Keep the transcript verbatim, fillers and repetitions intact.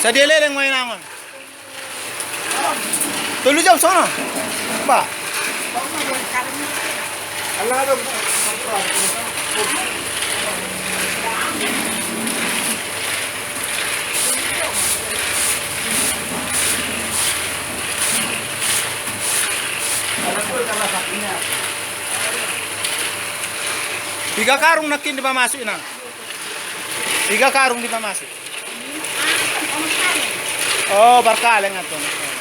Sadia leleng ma inangon. Tolu jam sono. Ba. Piga karung nangkin dipamasuk, inang? Piga karung dipamasuk? Oh, parkaleng, Antong.